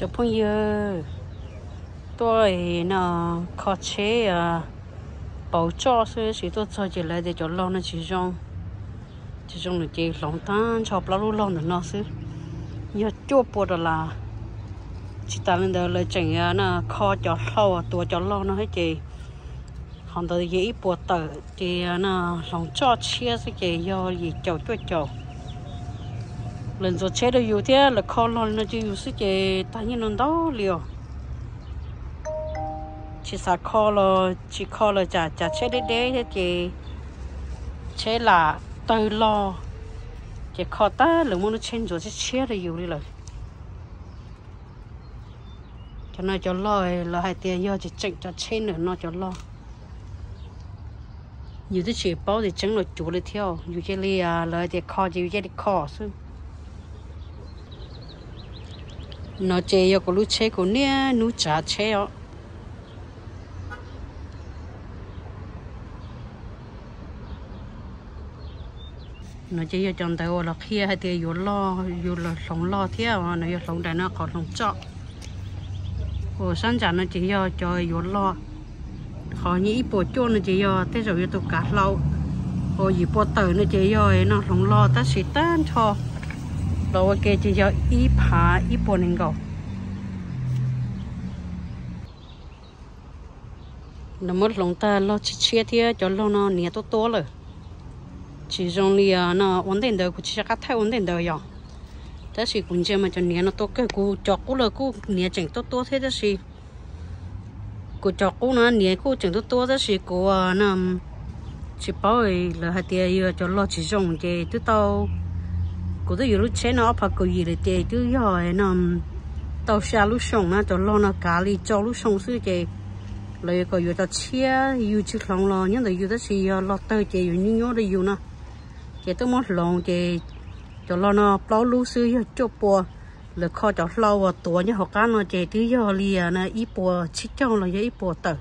Cov phooj ywg, tuaj no kho tsheb pauv tsoj xwb, tab sis tuaj txog ces lawv tias cov log no tsis zoo, tsis zoo lawm ces hloov tag nrho plaub lub log ntawm no xwb, yog cuaj pua dollar. Tsis tas li ntawd lawv tseem kho cov hlau tuav cov log no thiab ces qhov ntawd yog ib puas tawm ces no hloov tsoj tshiab xwb ces yog yim caum cuaj caum. Lawv ntxuav tsheb rau yus thiab lawv kho log li no rau yus xwb ces tag nyiaj no ntau li os. Tsis xav kho los tsis kho los tsam cav tsheb deb deb thiab ces tsheb lam tawg log, ces kho tag lawv muab lub tsheb ntxuav tshiab tshiab rau yus li lawm. Cov no cov log lawv hais tias yog tsis tseem cov tsheb ntawm no cov log. Yus twb tsis paub tias tseeb los cuav li thiab, yus cia li, lawv tias kho ces yus cia li kho xwb. No ces yog kuv lub tsheb kuv niaj hnub tsav tsheb os. No ces yog cov ntawv uas los qhia hais tias yuav log, yus los hloov log thiab, no yog hloov daim no qhov hloov tsoj. Uas sab ntsam no ces yog cov yuav log, qhov nyiaj ib puas cuaj no ces yog tej zaum yuav tus kav hlau, uas yim pua tawm no ces yog no hloov log tab sis tag nrho los ua ke ces yog ib phav ib puas nees nkaum. Lawv muab hloov tag log tshiab tshiab thiab cov log no niav tuab tuab lawm. Tsis zoo li no ua ntej ntawd, kuv tsis nco qab thaij ua ntej ntawd yom. Tab sis kuv ntsia mas cov niav no tuab kawg, kuv cov qub los kuj niav tseem tuab tuab thiab tab sis kuv cov qub no niav kuj tseem tuab tuab tab sis kuv tsis paub, lawv hais tias yog cov log tsis zoo ces twb tau, kuv twb yuav lub tsheb no ob phav kaum yim lawm ces twb yog no tau xya lub xyoo na, cov log no kav li rau lub xyoo xwb ces lawv yuav kom yuav cov tshiab yus tsis hloov los nyob ntawm yus tab sis yog log tawg ces yuav nyuaj nyuaj rau yus no. Ces twb muab hloov ces cov log no plaub lub xwb yog cuaj pua, lawv kho cov hlau uas tuav nyob hauv qab no ces twb yog li ib puas tsib caug los yog ib puas tawm.